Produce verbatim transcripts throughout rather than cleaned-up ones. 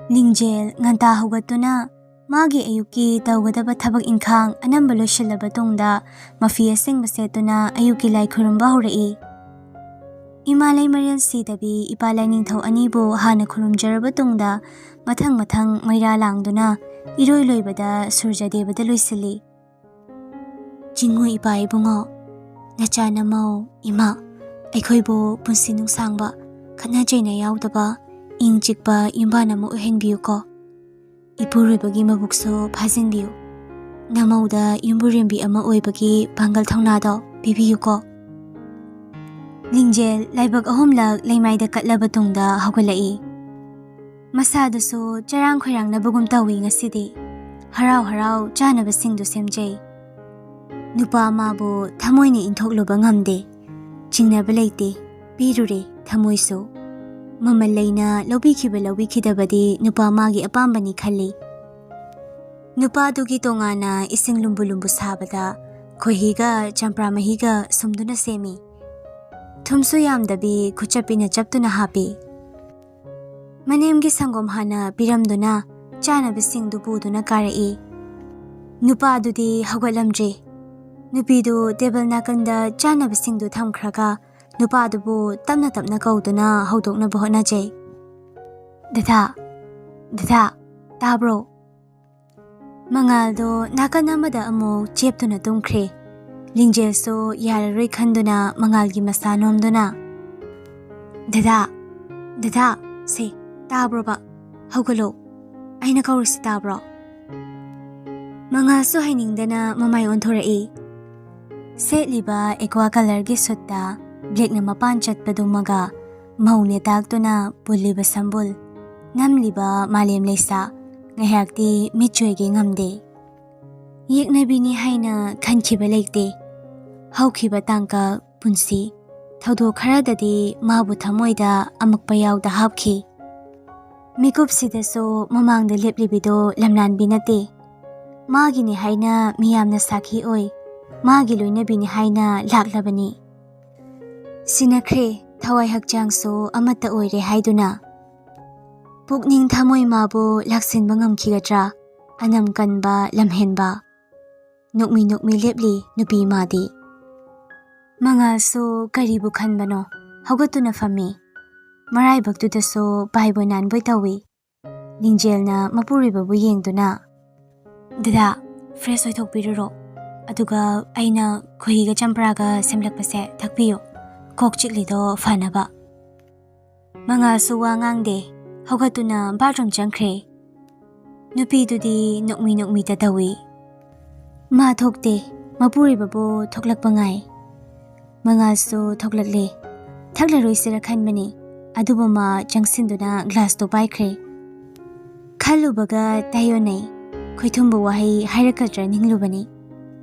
ꯂꯤꯡꯖꯦꯜ ꯉꯟꯇꯥ ꯍꯧꯒꯠꯇꯨꯅ ꯃꯥꯒꯤ ꯑꯌꯨꯛꯀꯤ ꯇꯧꯒꯗꯕ ꯊꯕꯛ ꯏꯪꯈꯥꯡ ꯑꯅꯝꯕ ꯂꯣꯏꯁꯤꯜꯂꯕ ꯇꯨꯡꯗ ꯃꯐꯤ ꯑꯁꯦꯡꯕ ꯁꯦꯠꯇꯨꯅ ꯑꯌꯨꯛꯀꯤ ꯂꯥꯏ ꯈꯨꯔꯨꯝꯕ ꯍꯧꯔꯛꯏ꯫ ꯏꯃꯥ ꯂꯩꯃꯔꯦꯜ ꯁꯤꯗꯕꯤ ꯏꯄꯥ ꯂꯥꯏꯅꯤꯡꯊꯧ ꯑꯅꯤꯕꯨ ꯍꯥꯟꯅ ꯈꯨꯔꯨꯝꯖꯔꯕ ꯇꯨꯡꯗ ꯃꯊꯪ ꯃꯊꯪ ꯃꯩꯔꯥ ꯂꯥꯡꯗꯨꯅ ꯏꯔꯣꯏ ꯂꯣꯏꯕꯗ ꯁꯨꯔꯖꯗꯦꯕꯗ ꯂꯣꯏꯁꯤꯜꯂꯤ꯫ ꯆꯤꯡꯉꯨ ꯏꯄꯥ ꯏꯕꯨꯡꯉꯣ, ꯅꯆꯥ ꯅꯃꯧ ꯏꯃꯥ, ꯑꯩꯈꯣꯏꯕꯨ ꯄꯨꯟꯁꯤ ꯅꯨꯡꯁꯥꯡꯕ, ꯈꯠꯅ ꯆꯩꯅ ꯌꯥꯎꯗꯕ, ꯏꯪ ꯆꯤꯛꯄ ꯌꯨꯝꯕꯥꯟ ꯑꯃ ꯑꯣꯏꯍꯟꯕꯤꯌꯨꯀꯣ꯫ ꯏꯄꯨꯔꯣꯏꯕꯒꯤ ꯃꯕꯨꯛꯁꯨ ꯐꯥꯖꯤꯟꯕꯤꯌꯨ꯫ ꯅꯃꯧꯗ ꯌꯨꯝꯕꯨꯔꯦꯝꯕꯤ ꯑꯃ ꯑꯣꯏꯕꯒꯤ ꯄꯥꯡꯒꯜ ꯊꯧꯅꯥꯗꯣ ꯄꯤꯕꯤꯌꯨꯀꯣ꯫ ꯂꯤꯡꯖꯦꯜ ꯂꯥꯏꯕꯛ ꯑꯍꯨꯝꯂꯛ ꯂꯩꯃꯥꯏꯗ ꯀꯠꯂꯕ ꯇꯨꯡꯗ ꯍꯧꯒꯠꯂꯛꯏ꯫ ꯃꯁꯥꯗꯨꯁꯨ ꯆꯔꯥꯡ ꯈꯣꯏꯔꯥꯡꯅꯕꯒꯨꯝ ꯇꯧꯏ ꯉꯁꯤꯗꯤ꯫ ꯍꯔꯥꯎ ꯍꯔꯥꯎ ꯆꯥꯅꯕꯁꯤꯡꯗꯨ ꯁꯦꯝꯖꯩ꯫ ꯅꯨꯄꯥ ꯃꯥꯕꯨ ꯊꯃꯣꯏꯅ ꯏꯟꯊꯣꯛꯂꯨꯕ ꯉꯝꯗꯦ꯫ ꯆꯤꯡꯅꯕ ꯂꯩꯇꯦ, ꯄꯤꯔꯨꯔꯦ ꯊꯃꯣꯏꯁꯨ꯫ ꯃꯃꯜ ꯂꯩꯅ ꯂꯧꯕꯤꯈꯤꯕ ꯂꯧꯕꯤꯈꯤꯗꯕꯗꯤ ꯅꯨꯄꯥ ꯃꯥꯒꯤ ꯑꯄꯥꯝꯕꯅꯤ ꯈꯜꯂꯤ꯫ ꯅꯨꯄꯥꯗꯨꯒꯤ ꯇꯣꯉꯥꯟꯅ ꯏꯁꯤꯡ ꯂꯨꯝꯕꯨ ꯂꯨꯝꯕꯨ ꯁꯥꯕꯗ ꯈꯣꯏꯍꯤꯒ ꯆꯝꯄ꯭ꯔꯥ ꯃꯍꯤꯒ ꯁꯨꯝꯗꯨꯅ ꯁꯦꯝꯃꯤ꯫ ꯊꯨꯝꯁꯨ ꯌꯥꯝꯗꯕꯤ ꯈꯨꯠꯆꯞꯄꯤꯅ ꯆꯞꯇꯨꯅ ꯍꯥꯞꯄꯤ꯫ ꯃꯅꯦꯝꯒꯤ ꯁꯪꯒꯣꯝ ꯍꯥꯟꯅ ꯄꯤꯔꯝꯗꯨꯅ ꯆꯥꯅꯕꯁꯤꯡꯗꯨ ꯄꯨꯗꯨꯅ ꯀꯥꯔꯛꯏ꯫ ꯅꯨꯄꯥꯗꯨꯗꯤ ꯍꯧꯒꯠꯂꯝꯗ꯭ꯔꯤ꯫ ꯅꯨꯄꯤꯗꯨ ꯇꯦꯕꯜ ꯅꯥꯀꯟꯗ ꯆꯥꯅꯕꯁꯤꯡꯗꯨ ꯊꯝꯈ꯭ꯔꯒ ꯅꯨꯄꯥꯗꯨꯕꯨ ꯇꯞꯅ ꯇꯞꯅ ꯀꯧꯗꯨꯅ ꯍꯧꯗꯣꯛꯅꯕ ꯍꯣꯠꯅꯖꯩ꯫ "ꯗꯗꯥ, ꯗꯗꯥ, ꯇꯥꯕ꯭ꯔꯣ?" ꯃꯉꯥꯜꯗꯣ ꯅꯥꯀꯟ ꯑꯃꯗ ꯑꯃꯨꯛ ꯆꯦꯞꯇꯨꯅ ꯇꯨꯝꯈ꯭ꯔꯦ꯫ ꯂꯤꯡꯖꯦꯜꯁꯨ ꯌꯥꯔꯔꯣꯏ ꯈꯟꯗꯨꯅ ꯃꯉꯥꯜꯒꯤ ꯃꯁꯥ ꯅꯣꯝꯗꯨꯅ, "ꯗꯗꯥ, ꯗꯗꯥ, ꯁꯦ, ꯇꯥꯕ꯭ꯔꯣꯕ? ꯍꯧꯒꯠꯂꯣ, ꯑꯩꯅ ꯀꯧꯔꯤꯁꯤ ꯇꯥꯕ꯭ꯔꯣ?" ꯃꯉꯥꯜꯁꯨ ꯍꯩꯅꯤꯡꯗꯅ ꯃꯃꯥꯏ ꯑꯣꯟꯊꯣꯔꯛꯏ꯫ ꯁꯦꯠꯂꯤꯕ ꯑꯦꯀ꯭ꯋꯥ ꯀꯂꯔꯒꯤ ꯁꯨꯠꯇ ꯕ꯭ꯂꯦꯛꯅ ꯃꯄꯥꯟ ꯆꯠꯄꯗꯨꯃꯒ ꯃꯧꯅꯦ ꯇꯥꯛꯇꯨꯅ ꯄꯨꯜꯂꯤꯕ ꯁꯝꯕꯨꯜ, ꯅꯝꯂꯤꯕ ꯃꯥꯂꯦꯝ ꯂꯩꯁꯥ ꯉꯥꯏꯍꯥꯛꯇꯤ ꯃꯤꯠꯆꯣꯏꯒꯦ ꯉꯝꯗꯦ꯫ ꯌꯦꯛꯅꯕꯤꯅꯤ ꯍꯥꯏꯅ ꯈꯟꯈꯤꯕ ꯂꯩꯇꯦ꯫ ꯍꯧꯈꯤꯕ ꯇꯥꯡꯀꯛ ꯄꯨꯟꯁꯤ ꯊꯧꯗꯣꯛ ꯈꯔꯗꯗꯤ ꯃꯥꯕꯨ ꯊꯃꯣꯏꯗ ꯑꯃꯛꯄ ꯌꯥꯎꯗ ꯍꯥꯞꯈꯤ꯫ ꯃꯤꯀꯨꯞꯁꯤꯗꯁꯨ ꯃꯃꯥꯡꯗ ꯂꯦꯞꯂꯤꯕꯤꯗꯣ ꯂꯝꯂꯥꯟꯕꯤ ꯅꯠꯇꯦ꯫ ꯃꯥꯒꯤꯅꯤ ꯍꯥꯏꯅ ꯃꯤꯌꯥꯝꯅ ꯁꯥꯈꯤ ꯑꯣꯏ, ꯃꯥꯒꯤ ꯂꯣꯏꯅꯕꯤꯅꯤ ꯍꯥꯏꯅ ꯂꯥꯛꯂꯕꯅꯤ꯫ ꯁꯤꯅꯈ꯭ꯔꯦ, ꯊꯋꯥꯏ ꯍꯛꯆꯥꯡꯁꯨ ꯑꯃꯠꯇ ꯑꯣꯏꯔꯦ ꯍꯥꯏꯗꯨꯅ꯫ ꯄꯨꯛꯅꯤꯡ ꯊꯃꯣꯏ ꯃꯥꯕꯨ ꯂꯥꯛꯁꯤꯟꯕ ꯉꯝꯈꯤꯒꯗ꯭ꯔꯥ? ꯑꯅꯝ ꯀꯟꯕ, ꯂꯝꯍꯦꯟꯕ꯫ ꯅꯣꯛꯃꯤ ꯅꯣꯛꯃꯤ ꯂꯦꯞꯂꯤ ꯅꯨꯄꯤ ꯃꯥꯗꯤ꯫ ꯃꯉꯥꯜꯁꯨ ꯀꯔꯤꯕꯨ ꯈꯟꯕꯅꯣ, ꯍꯧꯒꯠꯇꯨꯅ ꯐꯝꯃꯤ꯫ ꯃꯔꯥꯏꯕꯛꯇꯨꯗꯁꯨ ꯄꯥꯏꯕꯣꯏ ꯅꯥꯟꯕꯣꯏ ꯇꯧꯏ꯫ ꯂꯤꯡꯖꯦꯜꯅ ꯃꯄꯨꯔꯣꯏꯕꯕꯨ ꯌꯦꯡꯗꯨꯅ, "ꯗꯗꯥ, fresh ꯑꯣꯏꯊꯣꯛꯄꯤꯔꯨꯔꯣ, ꯑꯗꯨꯒ ꯑꯩꯅ ꯈꯣꯏꯍꯤꯒ ꯆꯝꯄ꯭ꯔꯥꯒ ꯁꯦꯝꯂꯛꯄꯁꯦ ꯊꯛꯄꯤꯌꯨ, ꯀꯣꯛ ꯆꯤꯛꯂꯤꯗꯣ ꯐꯅꯕ꯫" ꯃꯉꯥꯜꯁꯨ ꯋꯥ ꯉꯥꯡꯗꯦ, ꯍꯧꯒꯠꯇꯨꯅ bathroom ꯆꯪꯈ꯭ꯔꯦ꯫ ꯅꯨꯄꯤꯗꯨꯗꯤ ꯅꯣꯛꯃꯤ ꯅꯣꯛꯃꯤꯇ ꯇꯧꯏ꯫ ꯃꯥ ꯊꯣꯛꯇꯦ, ꯃꯄꯨꯔꯣꯏꯕꯕꯨ ꯊꯣꯛꯂꯛꯄ ꯉꯥꯏ꯫ ꯃꯉꯥꯜꯁꯨ ꯊꯣꯛꯂꯛꯂꯦ꯫ ꯊꯛꯂꯔꯣꯏꯁꯤꯔ ꯈꯟꯕꯅꯤ, ꯑꯗꯨꯕꯨ ꯃꯥ ꯆꯪꯁꯤꯟꯗꯨꯅ glassꯇꯨ ꯄꯥꯏꯈ꯭ꯔꯦ꯫ ꯈꯜꯂꯨꯕꯒ ꯇꯥꯏꯑꯣꯟꯅꯩ꯫ ꯈꯣꯏꯊꯨꯝꯕ ꯋꯥꯍꯩ ꯍꯥꯏꯔꯛꯀꯗ꯭ꯔꯥ ꯅꯤꯡꯂꯨꯕꯅꯤ꯫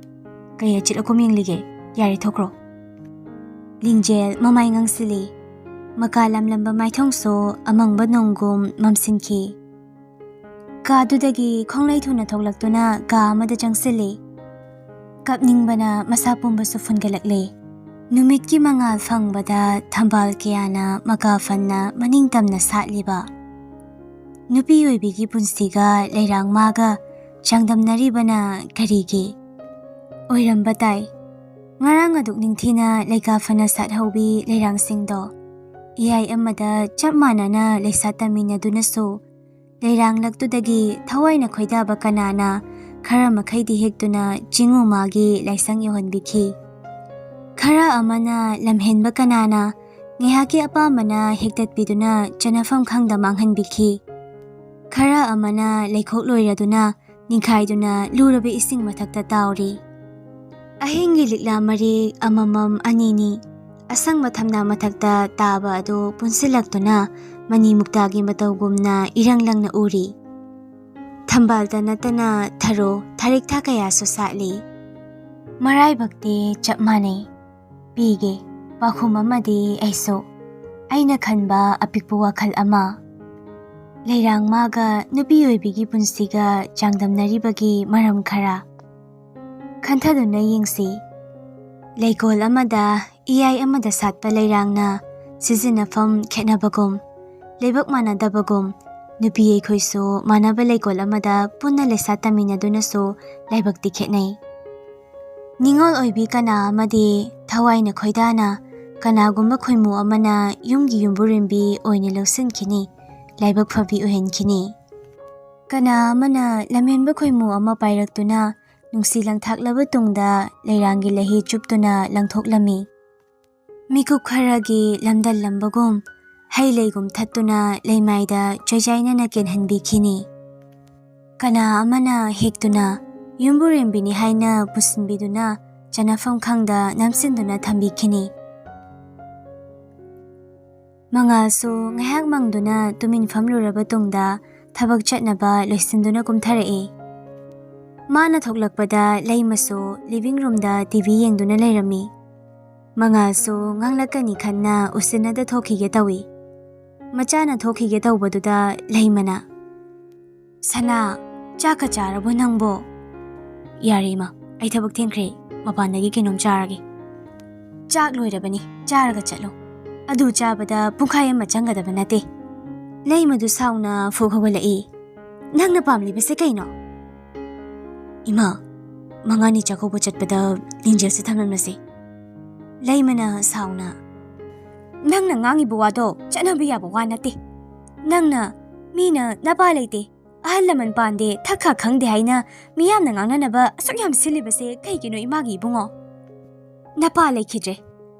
"ꯀꯩ ꯑꯆꯤꯠ ꯑꯀꯣꯝ ꯌꯦꯡꯂꯤꯒꯦ? ꯌꯥꯔꯦ, ꯊꯣꯛꯈ꯭ꯔꯣ꯫" ꯂꯤꯡꯖꯦꯜ ꯃꯃꯥꯏ ꯉꯥꯡꯁꯤꯜꯂꯤ꯫ ꯃꯀꯥ ꯂꯝꯂꯝꯕ ꯃꯥꯏꯊꯣꯡꯁꯨ ꯑꯃꯪꯕ ꯅꯣꯡꯒꯨꯝ ꯃꯝꯁꯤꯟꯈꯤ꯫ ꯀꯥꯗꯨꯗꯒꯤ ꯈꯣꯡꯂꯩ ꯊꯨꯅ ꯊꯣꯛꯂꯛꯇꯨꯅ ꯀꯥ ꯑꯃꯗ ꯆꯪꯁꯤꯜꯂꯤ꯫ ꯀꯞꯅꯤꯡꯕꯅ ꯃꯁꯥ ꯄꯨꯝꯕꯁꯨ ꯐꯨꯟꯒꯠꯂꯛꯂꯦ꯫ ꯅꯨꯃꯤꯠꯀꯤ ꯃꯉꯥꯜ ꯐꯪꯕꯗ ꯊꯝꯕꯥꯜ ꯀꯌꯥꯅ ꯃꯀꯥ ꯐꯟꯅ ꯃꯅꯤꯡ ꯇꯝꯅ ꯁꯥꯠꯂꯤꯕ꯫ ꯅꯨꯄꯤ ꯑꯣꯏꯕꯤꯒꯤ ꯄꯨꯟꯁꯤꯒ ꯂꯩꯔꯥꯡ ꯃꯥꯒ ꯆꯥꯡꯗꯝꯅꯔꯤꯕꯅ ꯀꯔꯤꯒꯤ? ꯑꯣꯏꯔꯝꯕ ꯇꯥꯏ꯫ ꯉꯔꯥꯡ ꯑꯗꯨꯛ ꯅꯤꯡꯊꯤꯅ ꯂꯩꯀꯥ ꯐꯅ ꯁꯥꯠꯍꯧꯕꯤ ꯂꯩꯔꯥꯡꯁꯤꯡꯗꯣ ꯏꯌꯥꯏ ꯑꯃꯗ ꯆꯞ ꯃꯥꯟꯅꯅ ꯂꯩꯁꯥ ꯇꯝꯃꯤꯟꯅꯗꯨꯅꯁꯨ ꯂꯩꯔꯥꯡꯂꯛꯇꯨꯗꯒꯤ ꯊꯋꯥꯏꯅ ꯈꯣꯏꯗꯥꯕ ꯀꯅꯥꯅ ꯈꯔ ꯃꯈꯩꯗꯤ ꯍꯦꯛꯇꯨꯅ ꯆꯤꯡꯉꯨ ꯃꯥꯒꯤ ꯂꯥꯏꯁꯪ ꯌꯧꯍꯟꯕꯤꯈꯤ꯫ ꯈꯔ ꯑꯃꯅ ꯂꯝꯍꯦꯟꯕ ꯀꯅꯥꯅ ꯉꯥꯏꯍꯥꯛꯀꯤ ꯑꯄꯥꯝꯕꯅ ꯍꯦꯛꯇꯠꯄꯤꯗꯨꯅ ꯆꯠꯅꯐꯝ ꯈꯪꯗ ꯃꯥꯡꯍꯟꯕꯤꯈꯤ꯫ ꯈꯔ ꯑꯃꯅ ꯂꯩꯈꯣꯛ ꯂꯣꯏꯔꯗꯨꯅ ꯅꯤꯡꯈꯥꯏꯗꯨꯅ ꯂꯨꯔꯕ ꯏꯁꯤꯡ ꯃꯊꯛꯇ ꯇꯥꯎꯔꯤ꯫ ꯑꯍꯤꯡꯒꯤ ꯂꯤꯛꯂꯥ ꯃꯔꯤꯛ ꯑꯃꯃꯝ ꯑꯅꯤꯅꯤ ꯑꯁꯪꯕ ꯊꯝꯅꯥ ꯃꯊꯛꯇ ꯇꯥꯕ ꯑꯗꯨ ꯄꯨꯟꯁꯤꯜꯂꯛꯇꯨꯅ ꯃꯅꯤ ꯃꯨꯛꯇꯥꯒꯤ ꯃꯇꯧꯒꯨꯝꯅ ꯏꯔꯪ ꯂꯪꯅ ꯎꯔꯤ꯫ ꯊꯝꯕꯥꯜꯗ ꯅꯠꯇꯅ ꯊꯔꯣ ꯊꯔꯤꯛꯊ ꯀꯌꯥꯁꯨ ꯁꯥꯠꯂꯤ꯫ ꯃꯔꯥꯏꯕꯛꯇꯤ ꯆꯞ ꯃꯥꯟꯅꯩ꯫ ꯄꯤꯒꯦ ꯄꯥꯎꯈꯨꯝ ꯑꯃꯗꯤ ꯑꯩꯁꯨ, ꯑꯩꯅ ꯈꯟꯕ ꯑꯄꯤꯛꯄ ꯋꯥꯈꯜ ꯑꯃ꯫ ꯂꯩꯔꯥꯡ ꯃꯥꯒ ꯅꯨꯄꯤ ꯑꯣꯏꯕꯤꯒꯤ ꯄꯨꯟꯁꯤꯒ ꯆꯥꯡꯗꯝꯅꯔꯤꯕꯒꯤ ꯃꯔꯝ ꯈꯔ꯫ ꯈꯟꯊꯗꯨꯅ ꯌꯦꯡꯁꯤ꯫ ꯂꯩꯀꯣꯜ ꯑꯃꯗ ꯏꯌꯥꯏ ꯑꯃꯗ ꯁꯥꯠꯄ ꯂꯩꯔꯥꯡꯅ ꯁꯤꯖꯤꯟꯅꯐꯝ ꯈꯦꯠꯅꯕꯒꯨꯝ, ꯂꯩꯕꯛ ꯃꯥꯟꯅꯗꯕꯒꯨꯝ, ꯅꯨꯄꯤ ꯑꯩꯈꯣꯏꯁꯨ ꯃꯥꯟꯅꯕ ꯂꯩꯀꯣꯜ ꯑꯃꯗ ꯄꯨꯟꯅ ꯂꯩꯁꯥ ꯇꯝꯃꯤꯟꯅꯗꯨꯅꯁꯨ ꯂꯥꯏꯕꯛꯇꯤ ꯈꯦꯠꯅꯩ꯫ ꯅꯤꯡꯉꯣꯜ ꯑꯣꯏꯕꯤ ꯀꯅꯥ ꯑꯃꯗꯤ ꯊꯋꯥꯏꯅ ꯈꯣꯏꯗꯥꯅ ꯀꯅꯥꯒꯨꯝꯕ ꯈꯣꯏꯃꯨ ꯑꯃꯅ ꯌꯨꯝꯒꯤ ꯌꯨꯝꯕꯨꯔꯦꯝꯕꯤ ꯑꯣꯏꯅ ꯂꯧꯁꯤꯟꯈꯤꯅꯤ, ꯂꯥꯏꯕꯛ ꯐꯕꯤ ꯑꯣꯏꯍꯟꯈꯤꯅꯤ꯫ ꯀꯅꯥ ꯑꯃꯅ ꯂꯝꯍꯦꯟꯕ ꯈꯣꯏꯃꯨ ꯑꯃ ꯄꯥꯏꯔꯛꯇꯨꯅ ꯅꯨꯡꯁꯤ ꯂꯪꯊꯥꯛꯂꯕ ꯇꯨꯡꯗ ꯂꯩꯔꯥꯡꯒꯤ ꯂꯩꯍꯤ ꯆꯨꯞꯇꯨꯅ ꯂꯪꯊꯣꯛꯂꯝꯃꯤ꯫ ꯃꯤꯀꯨꯞ ꯈꯔꯒꯤ ꯂꯝꯗꯜꯂꯝꯕꯒꯨꯝ ꯍꯩ ꯂꯩꯒꯨꯝ ꯊꯠꯇꯨꯅ ꯂꯩꯃꯥꯏꯗ ꯆꯣꯏꯖꯥꯏꯅꯅ ꯀꯦꯟꯍꯟꯕꯤꯈꯤꯅꯤ꯫ ꯀꯅꯥ ꯑꯃꯅ ꯍꯦꯛꯇꯨꯅ ꯌꯨꯝꯕꯨꯔꯦꯝꯕꯤꯅꯤ ꯍꯥꯏꯅ ꯄꯨꯁꯤꯟꯕꯤꯗꯨꯅ ꯆꯅꯐꯝ ꯈꯪꯗ ꯅꯝꯁꯤꯟꯗꯨꯅ ꯊꯝꯕꯤꯈꯤꯅꯤ꯫ ꯃꯉꯥꯜꯁꯨ ꯉꯥꯏꯍꯥꯛ ꯃꯪꯗꯨꯅ ꯇꯨꯃꯤꯟ ꯐꯝꯂꯨꯔꯕ ꯇꯨꯡꯗ ꯊꯕꯛ ꯆꯠꯅꯕ ꯂꯣꯏꯁꯤꯟꯗꯨꯅ ꯀꯨꯝꯊꯔꯛꯏ꯫ ꯃꯥꯅ ꯊꯣꯛꯂꯛꯄꯗ ꯂꯩꯃꯁꯨ ꯂꯤꯚꯤꯡ ꯔꯨꯝꯗ ꯇꯤ ꯚꯤ ꯌꯦꯡꯗꯨꯅ ꯂꯩꯔꯝꯃꯤ꯫ ꯃꯉꯥꯜꯁꯨ ꯉꯥꯡꯂꯛꯀꯅꯤ ꯈꯟꯅ ꯎꯁꯤꯟꯅꯗ ꯊꯣꯛꯈꯤꯒꯦ ꯇꯧꯏ꯫ ꯃꯆꯥꯅ ꯊꯣꯛꯈꯤꯒꯦ ꯇꯧꯕꯗꯨꯗ ꯂꯩꯃꯅ, "ꯁꯅꯥ, ꯆꯥꯛꯀ ꯆꯥꯔꯕꯣ ꯅꯪꯕꯣ?" "ꯌꯥꯔꯦ ꯏꯃꯥ, ꯑꯩ ꯊꯕꯛ ꯊꯦꯡꯈ꯭ꯔꯦ, ꯃꯄꯥꯟꯗꯒꯤ ꯀꯩꯅꯣꯝ ꯆꯥꯔꯒꯦ꯫" "ꯆꯥꯛ ꯂꯣꯏꯔꯕꯅꯤ, ꯆꯥꯔꯒ ꯆꯠꯂꯣ꯫ ꯑꯗꯨ ꯆꯥꯕꯗ ꯄꯨꯡꯈꯥꯏ ꯑꯃ ꯆꯪꯒꯗꯕ ꯅꯠꯇꯦ꯫" ꯂꯩꯃꯗꯨ ꯁꯥꯎꯅ ꯐꯨꯛ ꯍꯧꯒꯠꯂꯛꯏ꯫ "ꯅꯪꯅ ꯄꯥꯝꯂꯤꯕꯁꯦ ꯀꯩꯅꯣ?" "ꯏꯃꯥ, ꯃꯉꯥꯅꯤ ꯆꯥꯛꯀꯧꯕ ꯆꯠꯄꯗ ꯂꯤꯡꯖꯦꯜꯁꯦ ꯊꯝꯂꯝꯂꯁꯤ꯫" ꯂꯩꯃꯅ ꯁꯥꯎꯅ, "ꯅꯪꯅ ꯉꯥꯡꯉꯤꯕ ꯋꯥꯗꯣ ꯆꯠꯅꯕ ꯌꯥꯕ ꯋꯥ ꯅꯠꯇꯦ꯫ ꯅꯪꯅ, ꯃꯤꯅ ꯅꯄꯥ ꯂꯩꯇꯦ, ꯑꯍꯜ ꯂꯃꯟ ꯄꯥꯟꯗꯦ, ꯊꯛ ꯈꯥ ꯈꯪꯗꯦ ꯍꯥꯏꯅ ꯃꯤꯌꯥꯝꯅ ꯉꯥꯡꯅꯅꯕ ꯑꯁꯨꯛ ꯌꯥꯝ ꯁꯤꯜꯂꯤꯕꯁꯦ ꯀꯩꯒꯤꯅꯣ ꯏꯃꯥꯒꯤ ꯏꯕꯨꯡꯉꯣ? ꯅꯄꯥ ꯂꯩꯈꯤꯗ꯭ꯔꯦ,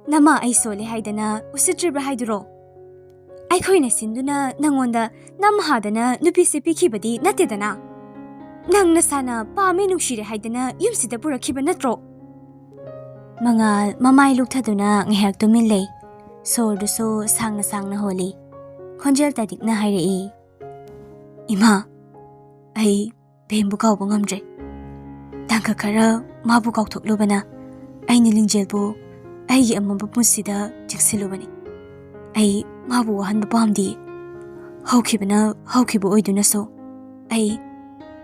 ꯅꯃꯥ ꯑꯩ ꯁꯣꯜꯂꯦ ꯍꯥꯏꯗꯅ ꯎꯁꯤꯠꯇ꯭ꯔꯤꯕ꯭ꯔꯥ ꯍꯥꯏꯗꯨꯔꯣ? ꯑꯩꯈꯣꯏꯅ ꯁꯤꯟꯗꯨꯅ ꯅꯪꯉꯣꯟꯗ ꯅꯝꯍꯥꯗꯅ ꯅꯨꯄꯤꯁꯦ ꯄꯤꯈꯤꯕꯗꯤ ꯅꯠꯇꯦꯗꯅ꯫ ꯅꯪ ꯅꯁꯥꯅ ꯄꯥꯝꯃꯦ ꯅꯨꯡꯁꯤꯔꯦ ꯍꯥꯏꯗꯅ ꯌꯨꯝꯁꯤꯗ ꯄꯨꯔꯛꯈꯤꯕ ꯅꯠꯇ꯭ꯔꯣ?" ꯃꯉꯥꯜ ꯃꯃꯥꯏ ꯂꯨꯛꯊꯗꯨꯅ ꯉꯥꯏꯍꯥꯛ ꯇꯨꯃꯤꯟ ꯂꯩ꯫ ꯁꯣꯔꯗꯨꯁꯨ ꯁꯥꯡꯅ ꯁꯥꯡꯅ ꯍꯣꯜꯂꯤ꯫ ꯈꯣꯟꯖꯦꯜ ꯇꯥꯅꯤꯛꯅ ꯍꯥꯏꯔꯛꯏ, "ꯏꯃꯥ, ꯑꯩ ꯕꯦꯝꯕꯨ ꯀꯥꯎꯕ ꯉꯝꯗ꯭ꯔꯦ꯫ ꯇꯥꯡꯀꯛ ꯈꯔ ꯃꯥꯕꯨ ꯀꯥꯎꯊꯣꯛꯂꯨꯕꯅ ꯑꯩꯅ ꯂꯤꯡꯖꯦꯜꯕꯨ ꯑꯩꯒꯤ ꯑꯃꯝꯕ ꯄꯨꯟꯁꯤꯗ ꯆꯤꯡꯁꯤꯜꯂꯨꯕꯅꯤ꯫ ꯑꯩ ꯃꯥꯕꯨ ꯋꯥꯍꯟꯕ ꯄꯥꯝꯗꯤꯌꯦ꯫ ꯍꯧꯈꯤꯕꯅ ꯍꯧꯈꯤꯕ ꯑꯣꯏꯗꯨꯅꯁꯨ ꯑꯩ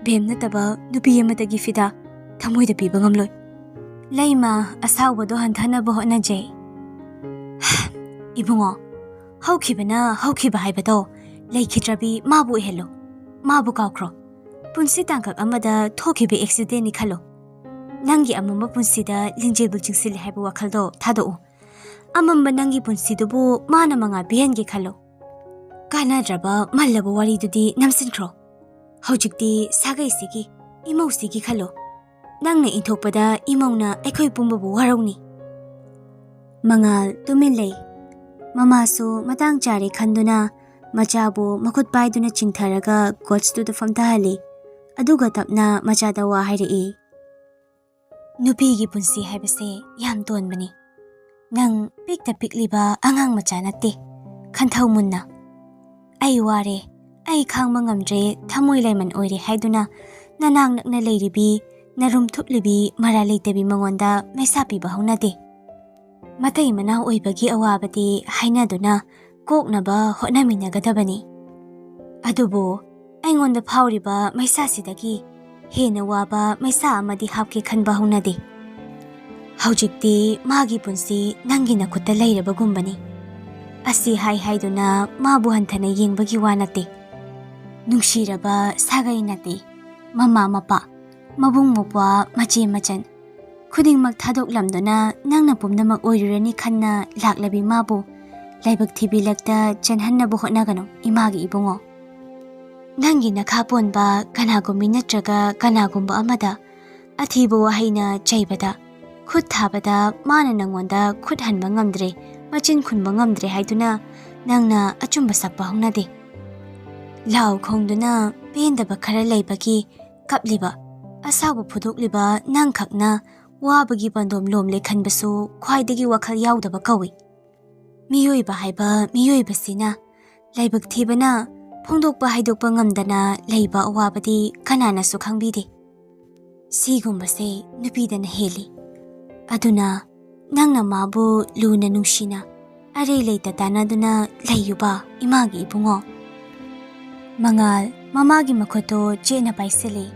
ꯕꯦꯝ ꯅꯠꯇꯕ ꯅꯨꯄꯤ ꯑꯃꯗꯒꯤ ꯐꯤꯗꯥ ꯊꯃꯣꯏꯗ ꯄꯤꯕ ꯉꯝꯂꯣꯏ꯫" ꯂꯩꯃ ꯑꯁꯥꯎꯕꯗꯣ ꯍꯟꯊꯅꯕ ꯍꯣꯠꯅꯖꯩ꯫ "ꯏꯕꯨꯡꯉꯣ, ꯍꯧꯈꯤꯕꯅ ꯍꯧꯈꯤꯕ ꯍꯥꯏꯕꯗꯣ ꯂꯩꯈꯤꯗ꯭ꯔꯕꯤ ꯃꯥꯕꯨ ꯑꯣꯏꯍꯜꯂꯣ꯫ ꯃꯥꯕꯨ ꯀꯥꯎꯈ꯭ꯔꯣ꯫ ꯄꯨꯟꯁꯤ ꯇꯥꯡꯀꯛ ꯑꯃꯗ ꯊꯣꯛꯈꯤꯕ ꯑꯦꯛꯁꯤꯗꯦꯟꯅꯤ ꯈꯜꯂꯣ꯫ ꯅꯪꯒꯤ ꯑꯃꯝꯕ ꯄꯨꯟꯁꯤꯗ ꯂꯤꯡꯖꯦꯜꯕꯨ ꯆꯤꯡꯁꯤꯜꯂꯦ ꯍꯥꯏꯕ ꯋꯥꯈꯜꯗꯣ ꯊꯥꯗꯣꯛꯎ꯫ ꯑꯃꯝꯕ ꯅꯪꯒꯤ ꯄꯨꯟꯁꯤꯗꯨꯕꯨ ꯃꯥꯅ ꯃꯉꯥꯜ ꯄꯤꯍꯟꯒꯦ ꯈꯜꯂꯣ꯫ ꯀꯥꯟꯅꯗ꯭ꯔꯕ ꯃꯜꯂꯕ ꯋꯥꯔꯤꯗꯨꯗꯤ ꯅꯝꯁꯤꯟꯈ꯭ꯔꯣ꯫ ꯍꯧꯖꯤꯛꯇꯤ ꯁꯥꯒꯩꯁꯤꯒꯤ, ꯏꯃꯧꯁꯤꯒꯤ ꯈꯜꯂꯣ꯫ ꯅꯪꯅ ꯏꯟꯊꯣꯛꯄꯗ ꯏꯃꯧꯅ ꯑꯩꯈꯣꯏ ꯄꯨꯝꯕꯕꯨ ꯋꯥꯔꯧꯅꯤ꯫ ꯃꯉꯥꯜ ꯇꯨꯃꯤꯟ ꯂꯩ꯫ ꯃꯃꯥꯁꯨ ꯃꯇꯥꯡ ꯆꯥꯔꯦ ꯈꯟꯗꯨꯅ ꯃꯆꯥꯕꯨ ꯃꯈꯨꯠ ꯄꯥꯏꯗꯨꯅ ꯆꯤꯡꯊꯔꯒ ꯀꯣꯆꯇꯨꯗ ꯐꯝꯊꯍꯜꯂꯤ꯫ ꯑꯗꯨꯒ ꯇꯞꯅ ꯃꯆꯥꯗ ꯋꯥ ꯍꯥꯏꯔꯛꯏ꯫ ꯅꯨꯄꯤꯒꯤ ꯄꯨꯟꯁꯤ ꯍꯥꯏꯕꯁꯦ ꯌꯥꯝ ꯇꯣꯟꯕꯅꯤ꯫ ꯅꯪ ꯄꯤꯛꯇ ꯄꯤꯛꯂꯤꯕ ꯑꯉꯥꯡ ꯃꯆꯥ ꯅꯠꯇꯦ꯫ ꯈꯟꯊꯧ ꯃꯨꯟꯅ꯫ ꯑꯩ ꯋꯥꯔꯦ, ꯑꯩ ꯈꯥꯡꯕ ꯉꯝꯗ꯭ꯔꯦ, ꯊꯃꯣꯏ ꯂꯥꯏꯃꯟ ꯑꯣꯏꯔꯦ ꯍꯥꯏꯗꯨꯅ ꯅꯅꯥꯛ ꯅꯛꯅ ꯂꯩꯔꯤꯕꯤ, ꯅꯔꯨꯝ ꯊꯨꯞꯂꯤꯕꯤ, ꯃꯔꯥꯜ ꯂꯩꯇꯕꯤ ꯃꯉꯣꯟꯗ ꯃꯩꯁꯥ ꯄꯤꯕ ꯍꯧꯅꯗꯦ꯫ ꯃꯇꯩ ꯃꯅꯥꯎ ꯑꯣꯏꯕꯒꯤ ꯑꯋꯥꯕꯗꯤ ꯍꯥꯏꯅꯗꯨꯅ ꯀꯣꯛꯅꯕ ꯍꯣꯠꯅꯃꯤꯟꯅꯒꯗꯕꯅꯤ꯫ ꯑꯗꯨꯕꯨ ꯑꯩꯉꯣꯟꯗ ꯐꯥꯎꯔꯤꯕ ꯃꯩꯁꯥꯁꯤꯗꯒꯤ ꯍꯦꯟꯅ ꯋꯥꯕ ꯃꯩꯁꯥ ꯑꯃꯗꯤ ꯍꯥꯞꯀꯦ ꯈꯟꯕ ꯍꯧꯅꯗꯦ꯫ ꯍꯧꯖꯤꯛꯇꯤ ꯃꯥꯒꯤ ꯄꯨꯟꯁꯤ ꯅꯪꯒꯤ ꯅꯈꯨꯠꯇ ꯂꯩꯔꯕꯒꯨꯝꯕꯅꯤ꯫ ꯑꯁꯤ ꯍꯥꯏ ꯍꯥꯏꯗꯨꯅ ꯃꯥꯕꯨ ꯍꯟꯊꯅ ꯌꯦꯡꯕꯒꯤ ꯋꯥ ꯅꯠꯇꯦ꯫ ꯅꯨꯡꯁꯤꯔꯕ ꯁꯥꯒꯩ ꯅꯠꯇꯦ, ꯃꯃꯥ ꯃꯄꯥ, ꯃꯕꯨꯡ ꯃꯧꯄ꯭ꯋꯥ, ꯃꯆꯦ ꯃꯆꯟ ꯈꯨꯗꯤꯡꯃꯛ ꯊꯥꯗꯣꯛꯂꯝꯗꯨꯅ ꯅꯪꯅ ꯄꯨꯝꯅꯃꯛ ꯑꯣꯏꯔꯨꯔꯅꯤ ꯈꯟꯅ ꯂꯥꯛꯂꯕꯤ ꯃꯥꯕꯨ ꯂꯥꯏꯕꯛ ꯊꯤꯕꯤ ꯂꯛꯇ ꯆꯦꯟꯍꯟꯅꯕ ꯍꯣꯠꯅꯒꯅꯨ, ꯏꯃꯥꯒꯤ ꯏꯕꯨꯡꯉꯣ꯫ ꯅꯪꯒꯤ ꯅꯈꯥ ꯄꯣꯟꯕ ꯀꯅꯥꯒꯨꯝꯕꯤ ꯅꯠꯇ꯭ꯔꯒ ꯀꯅꯥꯒꯨꯝꯕ ꯑꯃꯗ ꯑꯊꯤꯕ ꯋꯥꯍꯩꯅ ꯆꯩꯕꯗ, ꯈꯨꯠ ꯊꯥꯕꯗ ꯃꯥꯅ ꯅꯪꯉꯣꯟꯗ ꯈꯨꯠ ꯍꯟꯕ ꯉꯝꯗ꯭ꯔꯦ, ꯃꯆꯤꯟ ꯈꯨꯝꯕ ꯉꯝꯗ꯭ꯔꯦ ꯍꯥꯏꯗꯨꯅ ꯅꯪꯅ ꯑꯆꯨꯝꯕ ꯁꯛꯄ ꯍꯧꯅꯗꯦ꯫ ꯂꯥꯎ ꯈꯣꯡꯗꯨꯅ ꯄꯦꯟꯗꯕ ꯈꯔ ꯂꯩꯕꯒꯤ ꯀꯞꯂꯤꯕ, ꯑꯁꯥꯎꯕ ꯐꯣꯡꯗꯣꯛꯂꯤꯕ ꯅꯪꯈꯛꯅ ꯋꯥꯕꯒꯤ ꯄꯥꯟꯗꯣꯝ ꯂꯣꯝꯂꯦ ꯈꯟꯕꯁꯨ ꯈ꯭ꯋꯥꯏꯗꯒꯤ ꯋꯥꯈꯜ ꯌꯥꯎꯗꯕ ꯀꯧꯏ꯫ ꯃꯤꯑꯣꯏꯕ ꯍꯥꯏꯕ ꯃꯤꯑꯣꯏꯕꯁꯤꯅ ꯂꯥꯏꯕꯛ ꯊꯤꯕꯅ ꯐꯣꯡꯗꯣꯛꯄ ꯍꯥꯏꯗꯣꯛꯄ ꯉꯝꯗꯅ ꯂꯩꯕ ꯑꯋꯥꯕꯗꯤ ꯀꯅꯥꯅꯁꯨ ꯈꯪꯕꯤꯗꯦ꯫ ꯁꯤꯒꯨꯝꯕꯁꯦ ꯅꯨꯄꯤꯗꯅ ꯍꯦꯜꯂꯤ꯫ ꯑꯗꯨꯅ ꯅꯪꯅ ꯃꯥꯕꯨ ꯂꯨꯅ ꯅꯨꯡꯁꯤꯅ ꯑꯔꯩ ꯂꯩꯇ ꯇꯥꯟꯅꯗꯨꯅ ꯂꯩꯌꯨꯕ, ꯏꯃꯥꯒꯤ ꯏꯕꯨꯡꯉꯣ꯫ ꯃꯉꯥꯜ ꯃꯃꯥꯒꯤ ꯃꯈꯨꯠꯇꯨ ꯆꯦꯠꯅ ꯄꯥꯏꯁꯤꯜꯂꯤ꯫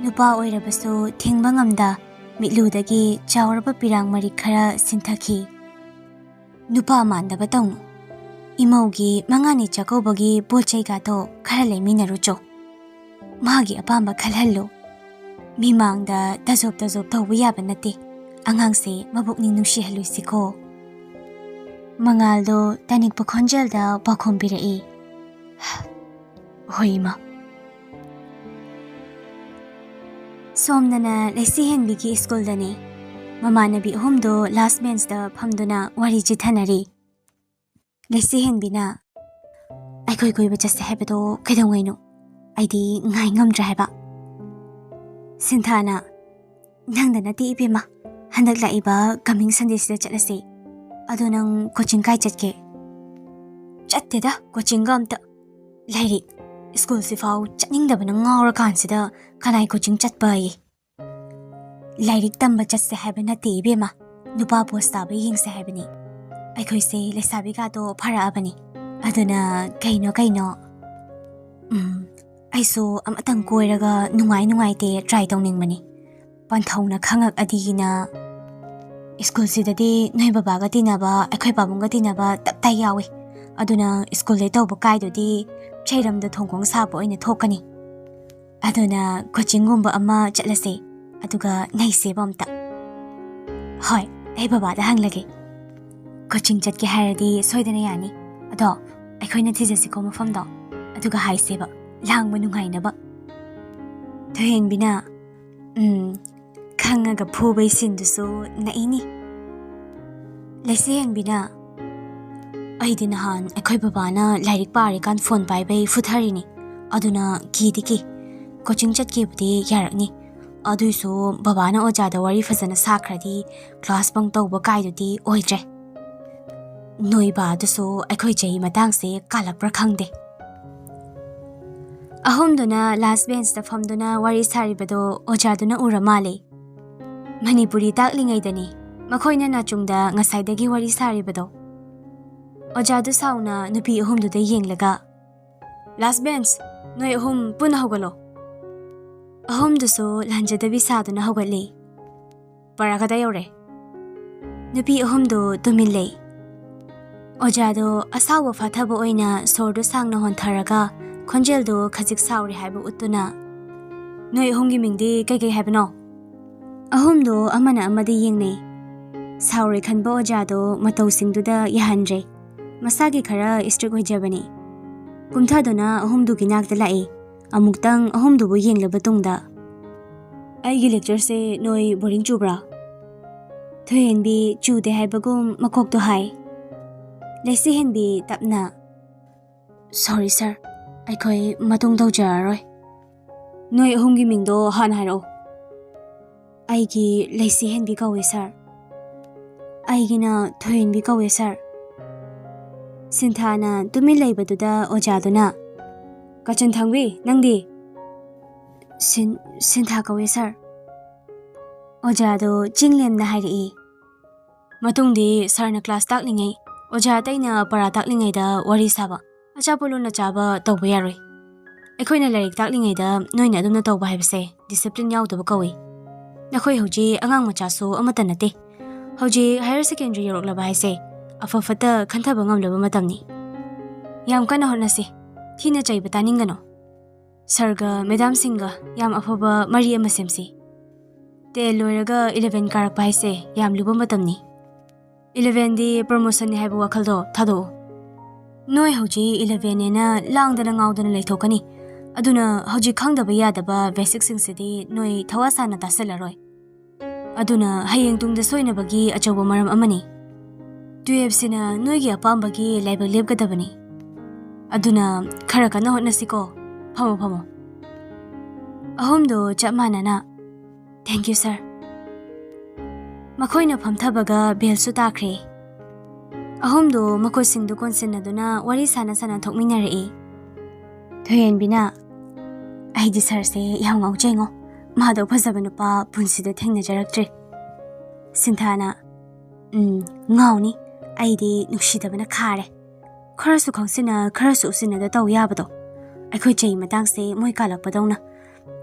ꯅꯨꯄꯥ ꯑꯣꯏꯔꯕꯁꯨ ꯊꯤꯡꯕ ꯉꯝꯗ ꯃꯤꯠꯂꯨꯗꯒꯤ ꯆꯥꯎꯔꯕ ꯄꯤꯔꯥꯡ ꯃꯔꯤꯛ ꯈꯔ ꯁꯤꯟꯊꯈꯤ꯫ ꯅꯨꯄꯥ ꯃꯥꯟꯗꯕ ꯇꯧꯅꯨ꯫ ꯏꯃꯧꯒꯤ ꯃꯉꯥꯅꯤ ꯆꯥꯛꯀꯧꯕꯒꯤ ꯄꯣꯠ ꯆꯩꯒꯗꯣ ꯈꯔ ꯂꯩꯃꯤꯟꯅꯔꯨꯆꯣ꯫ ꯃꯥꯒꯤ ꯑꯄꯥꯝꯕ ꯈꯜꯍꯜꯂꯨ꯫ ꯃꯤꯃꯥꯡꯗ ꯇꯖꯣꯞ ꯇꯖꯣꯞ ꯇꯧꯕ ꯌꯥꯕ ꯅꯠꯇꯦ꯫ ꯑꯉꯥꯡꯁꯦ ꯃꯕꯨꯛꯅꯤꯡ ꯅꯨꯡꯁꯤꯍꯜꯂꯨꯁꯤꯀꯣ꯫ ꯃꯉꯥꯜꯗꯣ ꯇꯥꯅꯤꯡꯄ ꯈꯣꯟꯖꯦꯜꯗ ꯄꯥꯎꯈꯨꯝ ꯄꯤꯔꯛꯏ꯫ ꯍꯣꯏ, ꯏꯃꯥ꯫ ꯁꯣꯝꯗꯅ ꯂꯩꯁꯤꯍꯦꯟꯕꯤꯒꯤ ꯁ꯭ꯀꯨꯜꯗꯅꯤ꯫ ꯃꯃꯥꯟꯅꯕꯤ ꯑꯍꯨꯝꯗꯣ ꯂꯥꯁ ꯕꯦꯟꯁꯇ ꯐꯝꯗꯨꯅ ꯋꯥꯔꯤ ꯆꯤꯊꯅꯔꯤ꯫ ꯂꯩꯁꯤꯍꯦꯟꯕꯤꯅ, "ꯑꯩꯈꯣꯏ ꯀꯣꯏꯕ ꯆꯠꯁꯦ ꯍꯥꯏꯕꯗꯣ ꯀꯩꯗꯧꯉꯩꯅꯣ? ꯑꯩꯗꯤ ꯉꯥꯏ ꯉꯝꯗ꯭ꯔꯦ ꯍꯥꯏꯕ꯫" ꯁꯤꯟꯊꯥꯅ, "ꯅꯪꯗ ꯅꯠꯇꯦ ꯏꯕꯦꯝꯃ, ꯍꯟꯗꯛ ꯂꯥꯛꯏꯕ coming Sundayꯁꯤꯗ ꯆꯠꯂꯁꯦ꯫ ꯑꯗꯣ ꯅꯪ ꯀꯣꯆꯤꯡ ꯀꯥꯏ ꯆꯠꯀꯦ?" "ꯆꯠꯇꯦꯗ ꯀꯣꯆꯤꯡꯒ ꯑꯝꯇ꯫ ꯂꯥꯏꯔꯤꯛ, ꯁ꯭ꯀꯨꯜꯁꯤꯐꯥꯎ ꯆꯠꯅꯤꯡꯗꯕꯅ ꯉꯥꯎꯔꯀꯥꯟꯁꯤꯗ ꯀꯅꯥꯏ ꯀꯣꯆꯤꯡ ꯆꯠꯄ ꯑꯌꯦ?" "ꯂꯥꯏꯔꯤꯛ ꯇꯝꯕ ꯆꯠꯁꯦ ꯍꯥꯏꯕ ꯅꯠꯇꯦ ꯏꯕꯦꯝꯃ, ꯅꯨꯄꯥ ꯄꯣꯁ ꯇꯥꯕ ꯌꯦꯡꯁꯦ ꯍꯥꯏꯕꯅꯤ꯫ ꯑꯩꯈꯣꯏꯁꯦ ꯂꯩꯁꯥꯕꯤꯒꯗꯣ ꯐꯥꯔꯛꯑꯕꯅꯤ꯫ ꯑꯗꯨꯅ ꯀꯩꯅꯣ ꯀꯩꯅꯣ, ꯎꯝ, ꯑꯩꯁꯨ ꯑꯃꯇꯪ ꯀꯣꯏꯔꯒ ꯅꯨꯡꯉꯥꯏ ꯅꯨꯡꯉꯥꯏꯇꯦ try ꯇꯧꯅꯤꯡꯕꯅꯤ꯫ ꯄꯟꯊꯧꯅ ꯈꯪꯉꯛꯑꯗꯤꯅ ꯁ꯭ꯀꯨꯜꯁꯤꯗꯗꯤ ꯅꯣꯏ ꯕꯕꯥꯒ ꯇꯤꯟꯅꯕ, ꯑꯩꯈꯣꯏ ꯄꯥꯕꯨꯡꯒ ꯇꯤꯟꯅꯕ ꯇꯞ ꯇꯥꯏ ꯌꯥꯎꯏ꯫ ꯑꯗꯨꯅ ꯁ꯭ꯀꯨꯜꯗꯩ ꯇꯧꯕ ꯀꯥꯏꯗꯨꯗꯤ ꯆꯩꯔꯝꯗ ꯊꯣꯡꯈꯣꯡ ꯁꯥꯕ ꯑꯣꯏꯅ ꯊꯣꯛꯀꯅꯤ꯫ ꯑꯗꯨꯅ ꯀꯣꯆꯤꯡꯒꯨꯝꯕ ꯑꯃ ꯆꯠꯂꯁꯦ, ꯑꯗꯨꯒ ꯅꯩꯁꯦꯕ ꯑꯝꯇ꯫" "ꯍꯣꯏ, ꯑꯩ ꯕꯕꯥꯗ ꯍꯪꯂꯒꯦ꯫ ꯀꯣꯆꯤꯡ ꯆꯠꯀꯦ ꯍꯥꯏꯔꯗꯤ ꯁꯣꯏꯗꯅ ꯌꯥꯅꯤ꯫ ꯑꯗꯣ ꯑꯩꯈꯣꯏꯅ ꯊꯤꯖꯁꯤꯀꯣ ꯃꯐꯝꯗꯣ, ꯑꯗꯨꯒ ꯍꯥꯏꯁꯦꯕ, ꯂꯥꯡꯕ ꯅꯨꯡꯉꯥꯏꯅꯕ꯫" ꯊꯣꯏꯍꯦꯟꯕꯤꯅ, "ꯎꯝ, ꯈꯪꯉꯒ ꯐꯨꯕꯩ ꯁꯤꯟꯗꯨꯁꯨ ꯅꯛꯏꯅꯤ꯫" ꯂꯩꯁꯤꯍꯦꯟꯕꯤꯅ, "ꯑꯩꯗꯤ ꯅꯍꯥꯟ ꯑꯩꯈꯣꯏ ꯕꯕꯥꯅ ꯂꯥꯏꯔꯤꯛ ꯄꯥꯔꯤꯀꯥꯟ ꯐꯣꯟ ꯄꯥꯏꯕꯩ ꯐꯨꯊꯔꯤꯅꯤ, ꯑꯗꯨꯅ ꯀꯤꯗꯤ ꯀꯤ꯫ ꯀꯣꯆꯤꯡ ꯆꯠꯀꯦꯕꯨꯗꯤ ꯌꯥꯔꯛꯅꯤ, ꯑꯗꯨꯏꯁꯨ ꯕꯕꯥꯅ ꯑꯣꯖꯥꯗ ꯋꯥꯔꯤ ꯐꯖꯅ ꯁꯥꯈ꯭ꯔꯗꯤ ꯀ꯭ꯂꯥꯁ ꯕꯪ ꯇꯧꯕ ꯀꯥꯏꯗꯨꯗꯤ ꯑꯣꯏꯗ꯭ꯔꯦ꯫ ꯅꯣꯏ ꯕꯥꯗꯨꯁꯨ ꯑꯩꯈꯣꯏ ꯆꯍꯤ ꯃꯇꯥꯡꯁꯦ ꯀꯥꯜꯂꯛꯄ꯭ꯔꯥ ꯈꯪꯗꯦ꯫" ꯑꯍꯨꯝꯗꯨꯅ ꯂꯥꯁ ꯕꯦꯟꯁꯇ ꯐꯝꯗꯨꯅ ꯋꯥꯔꯤ ꯁꯥꯔꯤꯕꯗꯣ ꯑꯣꯖꯥꯗꯨꯅ ꯎꯔ ꯃꯥꯜꯂꯦ꯫ ꯃꯅꯤꯄꯨꯔꯤ ꯇꯥꯛꯂꯤꯉꯩꯗꯅꯤ ꯃꯈꯣꯏꯅ ꯅꯥꯆꯨꯡꯗ ꯉꯁꯥꯏꯗꯒꯤ ꯋꯥꯔꯤ ꯁꯥꯔꯤꯕꯗꯣ꯫ ꯑꯣꯖꯥꯗꯨ ꯁꯥꯎꯅ ꯅꯨꯄꯤ ꯑꯍꯨꯝꯗꯨꯗ ꯌꯦꯡꯂꯒ, "ꯂꯥꯁ ꯕꯦꯟꯁ, ꯅꯣꯏ ꯑꯍꯨꯝ ꯄꯨꯟꯅ ꯍꯧꯒꯠꯂꯣ꯫" ꯑꯍꯨꯝꯗꯨꯁꯨ ꯂꯥꯟꯖꯗꯕꯤ ꯁꯥꯗꯨꯅ ꯍꯧꯒꯠꯂꯤ꯫ "ꯄꯔꯥ ꯀꯗꯥꯏ ꯌꯧꯔꯦ?" ꯅꯨꯄꯤ ꯑꯍꯨꯝꯗꯨ ꯇꯨꯃꯤꯟ ꯂꯩ꯫ ꯑꯣꯖꯥꯗꯣ ꯑꯁꯥꯎꯕ ꯐꯥꯊꯕ ꯑꯣꯏꯅ ꯁꯣꯔꯗꯨ ꯁꯥꯡꯅ ꯍꯣꯟꯊꯔꯒ ꯈꯣꯟꯖꯦꯜꯗꯨ ꯈꯖꯤꯛ ꯁꯥꯎꯔꯤ ꯍꯥꯏꯕ ꯎꯠꯇꯨꯅ, "ꯅꯣꯏ ꯑꯍꯨꯝꯒꯤ ꯃꯤꯡꯗꯤ ꯀꯩꯀꯩ ꯍꯥꯏꯕꯅꯣ?" ꯑꯍꯨꯝꯗꯣ ꯑꯃꯅ ꯑꯃꯗ ꯌꯦꯡꯅꯩ꯫ ꯁꯥꯎꯔꯦ ꯈꯟꯕ ꯑꯣꯖꯥꯗꯣ ꯃꯇꯧꯁꯤꯡꯗꯨꯗ ꯌꯥꯍꯟꯗ꯭ꯔꯦ꯫ ꯃꯁꯥꯒꯤ ꯈꯔ ꯏꯁꯇ꯭ꯔꯤꯛ ꯑꯣꯏꯖꯕꯅꯤ꯫ ꯀꯨꯝꯊꯗꯨꯅ ꯑꯍꯨꯝꯗꯨꯒꯤ ꯅꯥꯛꯇ ꯂꯥꯛꯏ꯫ ꯑꯃꯨꯛꯇꯪ ꯑꯍꯨꯝꯗꯨꯕꯨ ꯌꯦꯡꯂꯕ ꯇꯨꯡꯗ, "ꯑꯩꯒꯤ ꯂꯦꯛꯆꯔꯁꯦ ꯅꯣꯏ ꯕꯣꯔꯤꯡ ꯆꯨꯕ꯭ꯔꯥ?" ꯊꯣꯏꯍꯦꯟꯕꯤ ꯆꯨꯗꯦ ꯍꯥꯏꯕꯒꯨꯝ ꯃꯀꯣꯛꯇꯣ ꯍꯥꯏ꯫ ꯂꯩꯁꯤꯍꯦꯟꯕꯤ ꯇꯞꯅ, "ꯁꯣꯔꯤ ꯁꯥꯔ, ꯑꯩꯈꯣꯏ ꯃꯇꯨꯡ ꯇꯧꯖꯔꯔꯣꯏ꯫ ꯅꯣꯏ ꯑꯍꯨꯝꯒꯤ ꯃꯤꯡꯗꯣ ꯍꯥꯟꯅ ꯍꯥꯏꯔꯛꯑꯣ꯫" "ꯑꯩꯒꯤ ꯂꯩꯁꯤꯍꯦꯟꯕꯤ ꯀꯧꯏ ꯁꯥꯔ꯫" "ꯑꯩꯒꯤꯅ ꯊꯣꯏꯍꯦꯟꯕꯤ ꯀꯧꯏ ꯁꯥꯔ꯫" ꯁꯤꯟꯊꯥꯅ ꯇꯨꯃꯤꯟ ꯂꯩꯕꯗꯨꯗ ꯑꯣꯖꯥꯗꯨꯅ, "ꯀꯥꯆꯟꯊꯥꯡꯕꯤ, ꯅꯪꯗꯤ?" "ꯁꯤꯟ-, ꯁꯤꯟꯊꯥ ꯀꯧꯏ ꯁꯥꯔ꯫" ꯑꯣꯖꯥꯗꯨ ꯆꯤꯡꯂꯦꯝꯅ ꯍꯥꯏꯔꯛꯏ꯫ "ꯃꯇꯨꯡꯗꯤ ꯁꯥꯔꯅ ꯀ꯭ꯂꯥꯁ ꯇꯥꯛꯂꯤꯉꯩ ꯑꯣꯖꯥ ꯑꯇꯩꯅ ꯄꯔꯥ ꯇꯥꯛꯂꯤꯉꯩꯗ ꯋꯥꯔꯤ ꯁꯥꯕ, ꯑꯆꯥꯄꯣꯠ ꯂꯣꯟꯅ ꯆꯥꯕ ꯇꯧꯕ ꯌꯥꯔꯣꯏ꯫ ꯑꯩꯈꯣꯏꯅ ꯂꯥꯏꯔꯤꯛ ꯇꯥꯛꯂꯤꯉꯩꯗ ꯅꯣꯏꯅ ꯑꯗꯨꯝꯅ ꯇꯧꯕ ꯍꯥꯏꯕꯁꯦ ꯗꯤꯁꯤꯄ꯭ꯂꯤꯟ ꯌꯥꯎꯗꯕ ꯀꯧꯏ꯫ ꯅꯈꯣꯏ ꯍꯧꯖꯤꯛ ꯑꯉꯥꯡ ꯃꯆꯥꯁꯨ ꯑꯃꯠꯇ ꯅꯠꯇꯦ꯫ ꯍꯧꯖꯤꯛ ꯍꯥꯌꯔ ꯁꯦꯀꯦꯟꯗꯔꯤ ꯌꯧꯔꯛꯂꯕ ꯍꯥꯏꯁꯦ ꯑꯐ ꯐꯠꯇ ꯈꯟꯊꯕ ꯉꯝꯂꯕ ꯃꯇꯝꯅꯤ꯫ ꯌꯥꯝ ꯀꯟꯅ ꯍꯣꯠꯅꯁꯤ꯫ ꯊꯤꯅ ꯆꯩꯕ ꯇꯥꯅꯤꯡꯒꯅꯨ꯫ ꯁꯥꯔꯒ ꯃꯦꯗꯥꯝꯁꯤꯡꯒ ꯌꯥꯝ ꯑꯐꯕ ꯃꯔꯤ ꯑꯃ ꯁꯦꯝꯁꯤ꯫ ꯇꯦꯟ ꯂꯣꯏꯔꯒ ꯏꯂꯦꯚꯦꯟ ꯀꯥꯔꯛꯄ ꯍꯥꯏꯁꯦ ꯌꯥꯝ ꯂꯨꯕ ꯃꯇꯝꯅꯤ꯫ ꯏꯂꯦꯚꯦꯟꯗꯤ ꯄ꯭ꯔꯃꯣꯁꯟꯅꯤ ꯍꯥꯏꯕ ꯋꯥꯈꯜꯗꯣ ꯊꯥꯗꯣꯛꯎ꯫ ꯅꯣꯏ ꯍꯧꯖꯤꯛ ꯏꯂꯦꯚꯦꯟꯅꯦꯅ ꯂꯥꯡꯗꯅ ꯉꯥꯎꯗꯅ ꯂꯩꯊꯣꯛꯀꯅꯤ꯫ ꯑꯗꯨꯅ ꯍꯧꯖꯤꯛ ꯈꯪꯗꯕ ꯌꯥꯗꯕ ꯕꯦꯁꯤꯛꯁꯤꯡꯁꯤꯗꯤ ꯅꯣꯏ ꯊꯋꯥ ꯁꯥꯅ ꯇꯥꯁꯤꯜꯂꯔꯣꯏ꯫ ꯑꯗꯨꯅ ꯍꯌꯦꯡ ꯇꯨꯡꯗ ꯁꯣꯏꯅꯕꯒꯤ ꯑꯆꯧꯕ ꯃꯔꯝ ꯑꯃꯅꯤ꯫ ꯇꯨꯌꯦꯜꯐꯁꯤꯅ ꯅꯣꯏꯒꯤ ꯑꯄꯥꯝꯕꯒꯤ ꯂꯥꯏꯕꯛ ꯂꯦꯞꯀꯗꯕꯅꯤ꯫ ꯑꯗꯨꯅ ꯈꯔ ꯀꯟꯅ ꯍꯣꯠꯅꯁꯤꯀꯣ꯫ ꯐꯝꯃꯣ, ꯐꯝꯃꯣ꯫" ꯑꯍꯨꯝꯗꯣ ꯆꯞ ꯃꯥꯟꯅꯅ, "Thank you, sir꯫" ꯃꯈꯣꯏꯅ ꯐꯝꯊꯕꯒ ꯕꯦꯜꯁꯨ ꯇꯥꯈ꯭ꯔꯦ꯫ ꯑꯍꯨꯝꯗꯣ ꯃꯈꯨꯠꯁꯤꯡꯗꯨ ꯀꯣꯟꯁꯤꯟꯅꯗꯨꯅ ꯋꯥꯔꯤ ꯁꯥꯟꯅ ꯁꯥꯟꯅ ꯊꯣꯛꯃꯤꯟꯅꯔꯛꯏ꯫ ꯊꯣꯏꯍꯦꯟꯕꯤꯅ, "ꯑꯩꯗꯤ ꯁꯥꯔꯁꯦ ꯌꯥꯝ ꯉꯥꯎꯖꯩꯉꯣ꯫ ꯃꯥꯗꯧ ꯐꯖꯕ ꯅꯨꯄꯥ ꯄꯨꯟꯁꯤꯗ ꯊꯦꯡꯅꯖꯔꯛꯇ꯭ꯔꯤ꯫" ꯁꯤꯟꯊꯥꯅ, "ꯎꯝ, ꯉꯥꯎꯅꯤ꯫ ꯑꯩꯗꯤ ꯅꯨꯡꯁꯤꯗꯕꯅ ꯈꯥꯔꯦ꯫ ꯈꯔꯁꯨ ꯈꯪꯁꯤꯟꯅ, ꯈꯔꯁꯨ ꯎꯁꯤꯟꯅꯗ ꯇꯧ ꯌꯥꯕꯗꯣ꯫ ꯑꯩꯈꯣꯏ ꯆꯍꯤ ꯃꯇꯥꯡꯁꯦ ꯃꯣꯏ ꯀꯥꯜꯂꯛꯄꯗꯧꯅ꯫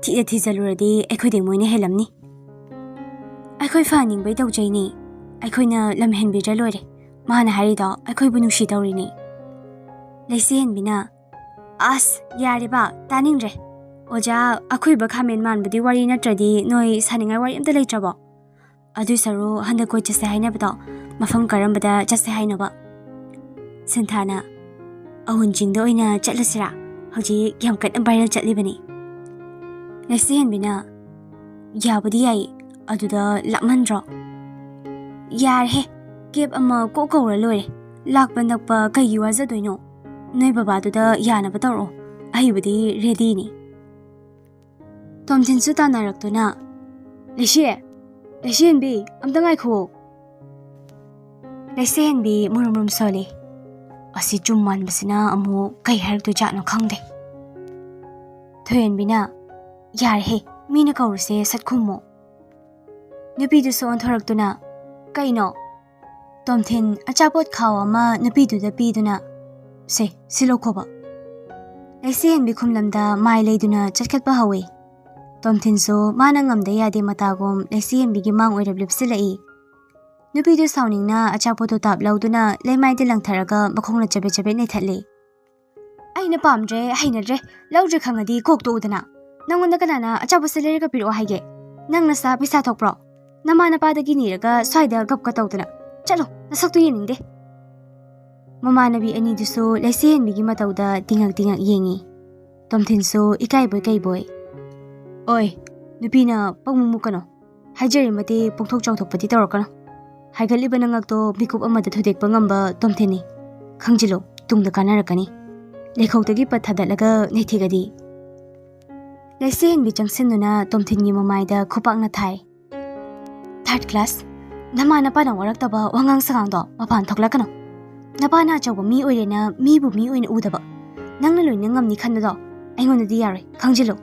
ꯊꯤꯗ ꯊꯤꯖꯜꯂꯨꯔꯗꯤ ꯑꯩꯈꯣꯏꯗꯩ ꯃꯣꯏꯅ ꯍꯦꯜꯂꯝꯅꯤ꯫ ꯑꯩꯈꯣꯏ ꯐꯍꯟꯅꯤꯡꯕꯩ ꯇꯧꯖꯩꯅꯤ꯫ ꯑꯩꯈꯣꯏꯅ ꯂꯝ ꯍꯦꯟꯕꯤꯗ꯭ꯔ ꯂꯣꯏꯔꯦ꯫ ꯃꯥꯅ ꯍꯥꯏꯔꯤꯗꯣ ꯑꯩꯈꯣꯏꯕꯨ ꯅꯨꯡꯁꯤ ꯇꯧꯔꯤꯅꯤ꯫ ꯂꯩꯁꯤꯍꯦꯟꯕꯤꯅ, "ꯑꯁ, ꯌꯥꯔꯦꯕ, ꯇꯥꯅꯤꯡꯗ꯭ꯔꯦ꯫ ꯑꯣꯖꯥ, ꯑꯈꯨꯏꯕ ꯈꯥꯃꯦꯟ ꯃꯥꯟꯕꯗꯤ ꯋꯥꯔꯤ ꯅꯠꯇ꯭ꯔꯗꯤ ꯅꯣꯏ ꯁꯥꯅꯤꯡꯉꯥꯏ ꯋꯥꯔꯤ ꯑꯝꯇ ꯂꯩꯇ꯭ꯔꯕꯣ? ꯑꯗꯨꯏ ꯁꯔꯨꯛ ꯍꯟꯗꯛ ꯀꯣꯏ ꯆꯠꯁꯦ ꯍꯥꯏꯅꯕꯗꯣ ꯃꯐꯝ ꯀꯔꯝꯕꯗ ꯆꯠꯁꯦ ꯍꯥꯏꯅꯣꯕ?" ꯁꯤꯟꯊꯥꯅ, "ꯑꯍꯨꯟ ꯆꯤꯡꯗ ꯑꯣꯏꯅ ꯆꯠꯂꯁꯤꯔꯥ? ꯍꯧꯖꯤꯛ ꯌꯥꯝ ꯀꯟꯅ ꯚꯥꯏꯔꯦꯜ ꯆꯠꯂꯤꯕꯅꯤ꯫" ꯂꯩꯁꯤꯍꯦꯟꯕꯤꯅ, "ꯌꯥꯕꯨꯗꯤ ꯌꯥꯏ, ꯑꯗꯨꯗ ꯂꯥꯞꯃꯟꯗ꯭ꯔꯣ?" "ꯌꯥꯔꯦꯍꯦ, ꯀꯦꯞ ꯑꯃ ꯀꯣꯛ ꯀꯧꯔ ꯂꯣꯏꯔꯦ꯫ ꯂꯥꯛꯄ ꯅꯛꯄ ꯀꯩꯒꯤ ꯋꯥꯖꯗꯣꯏꯅꯣ? ꯅꯣꯏ ꯕꯕꯥꯗꯨꯗ ꯌꯥꯅꯕ ꯇꯧꯔꯛꯑꯣ, ꯑꯩꯕꯨꯗꯤ ꯔꯦꯗꯤꯅꯤ꯫" ꯇꯣꯝꯊꯤꯟꯁꯨ ꯇꯥꯟꯅꯔꯛꯇꯨꯅ, "ꯂꯩꯁꯤ, ꯂꯩꯁꯤꯍꯦꯟꯕꯤ, ꯑꯝꯇ ꯉꯥꯏꯈꯨꯑꯣ꯫" ꯂꯩꯁꯤꯍꯦꯟꯕꯤ ꯃꯨꯔꯨꯝ ꯃꯨꯔꯨꯝ ꯁꯣꯜꯂꯤ꯫ ꯑꯁꯤ ꯆꯨꯝ ꯃꯥꯟꯕꯁꯤꯅ ꯑꯃꯨꯛ ꯀꯩ ꯍꯥꯏꯔꯛꯇꯣꯏꯖꯥꯠꯅꯣ ꯈꯪꯗꯦ꯫ ꯊꯣꯏꯍꯦꯟꯕꯤꯅ, "ꯌꯥꯔꯦꯍꯦ, ꯃꯤꯅ ꯀꯧꯔꯤꯁꯦ ꯁꯠ ꯈꯨꯝꯃꯣ꯫" ꯅꯨꯄꯤꯗꯨꯁꯨ ꯑꯣꯟꯊꯣꯔꯛꯇꯨꯅ, "ꯀꯩꯅꯣ?" ꯇꯣꯝꯊꯤꯟ ꯑꯆꯥꯄꯣꯠ ꯈꯥꯎ ꯑꯃ ꯅꯨꯄꯤꯗꯨꯗ ꯄꯤꯗꯨꯅ, "ꯁꯦ, ꯁꯤ ꯂꯧꯈꯣꯕ꯫" ꯂꯩꯁꯤꯍꯦꯟꯕꯤ ꯈꯨꯝꯂꯝꯗ ꯃꯥꯏ ꯂꯩꯗꯨꯅ ꯆꯠꯈꯠꯄ ꯍꯧꯏ꯫ ꯇꯣꯝꯊꯤꯟꯁꯨ ꯃꯥꯅ ꯉꯝꯗ ꯌꯥꯗꯦ ꯃꯇꯥꯒꯨꯝ ꯂꯩꯁꯤꯍꯦꯟꯕꯤꯒꯤ ꯃꯥꯡ ꯑꯣꯏꯔꯞ ꯂꯦꯞꯁꯤꯜꯂꯛꯏ꯫ ꯅꯨꯄꯤꯗꯨ ꯁꯥꯎꯅꯤꯡꯅ ꯑꯆꯥꯄꯣꯠꯇꯨ ꯇꯥꯞ ꯂꯧꯗꯨꯅ ꯂꯩꯃꯥꯏꯗ ꯂꯪꯊꯔꯒ ꯃꯈꯣꯡꯅ ꯆꯕꯦꯠ ꯆꯕꯦꯠ ꯅꯩꯊꯠꯂꯤ꯫ "ꯑꯩꯅ ꯄꯥꯝꯗ꯭ꯔꯦ, ꯍꯩꯅꯗ꯭ꯔꯦ, ꯂꯧꯗ꯭ꯔꯦ ꯈꯪꯉꯗꯤ ꯀꯣꯛ ꯇꯣꯛꯎꯗꯅ꯫ ꯅꯪꯉꯣꯟꯗ ꯀꯅꯥꯅ ꯑꯆꯥꯄꯣꯠꯁꯦ ꯂꯩꯔꯒ ꯄꯤꯔꯛꯑꯣ ꯍꯥꯏꯒꯦ? ꯅꯪ ꯅꯁꯥ ꯄꯩꯁꯥ ꯊꯣꯛꯄ꯭ꯔꯣ? ꯅꯃꯥ ꯅꯄꯥꯗꯒꯤ ꯅꯤꯔꯒ ꯁ꯭ꯋꯥꯏꯗ ꯒꯞꯀ ꯇꯧꯗꯅ꯫ ꯆꯠꯂꯣ, ꯅꯁꯛꯇꯨ ꯌꯦꯡꯅꯤꯡꯗꯦ꯫" ꯃꯃꯥꯟꯅꯕꯤ ꯑꯅꯤꯗꯨꯁꯨ ꯂꯩꯁꯤꯍꯦꯟꯕꯤꯒꯤ ꯃꯇꯧꯗ ꯇꯤꯉꯛ ꯇꯤꯉꯛ ꯌꯦꯡꯉꯤ꯫ ꯇꯣꯝꯊꯤꯟꯁꯨ ꯏꯀꯥꯏꯕꯣꯏ ꯀꯩꯕꯣꯏ, "ꯑꯣꯏ, ꯅꯨꯄꯤꯅ ꯄꯪꯃꯨꯛ ꯃꯨꯛꯀꯅꯣ꯫ ꯍꯥꯏꯖꯔꯤꯃꯇꯤꯛ ꯄꯣꯡꯊꯣꯛ ꯆꯥꯎꯊꯣꯛꯄꯗꯤ ꯇꯧꯔꯛꯀꯅꯨ꯫" ꯍꯥꯏꯒꯠꯂꯤꯕ ꯅꯉꯛꯇꯣ ꯃꯤꯀꯨꯞ ꯑꯃꯗ ꯊꯨꯗꯦꯛꯄ ꯉꯝꯕ ꯇꯣꯝꯊꯤꯟꯅꯤ꯫ ꯈꯪꯖꯤꯜꯂꯨ, ꯇꯨꯡꯗ ꯀꯥꯟꯅꯔꯛꯀꯅꯤ꯫ ꯂꯩꯈꯣꯛꯇꯒꯤ ꯄꯠ ꯊꯥꯗꯠꯂꯒ ꯅꯩꯊꯦꯛꯑꯗꯤ꯫ ꯂꯩꯁꯤꯍꯦꯟꯕꯤ ꯆꯪꯁꯤꯟꯗꯨꯅ ꯇꯣꯝꯊꯤꯟꯒꯤ ꯃꯃꯥꯏꯗ ꯈꯨꯄꯥꯛꯅ ꯊꯥꯏ꯫ "Third class, ꯅꯃꯥ ꯅꯄꯥꯅ ꯋꯥꯔꯛꯇꯕ ꯋꯥꯉꯥꯡ ꯁꯉꯥꯡꯗꯣ ꯃꯄꯥꯟ ꯊꯣꯛꯂꯛꯀꯅꯨ꯫ ꯅꯄꯥꯅ ꯑꯆꯧꯕ ꯃꯤ ꯑꯣꯏꯔꯦꯅ ꯃꯤꯕꯨ ꯃꯤ ꯑꯣꯏꯅ ꯎꯗꯕ, ꯅꯪꯅ ꯂꯣꯏꯅ ꯉꯝꯅꯤ ꯈꯟꯕꯗꯣ ꯑꯩꯉꯣꯟꯗꯗꯤ ꯌꯥꯔꯣꯏ, ꯈꯪꯖꯤꯜꯂꯨ꯫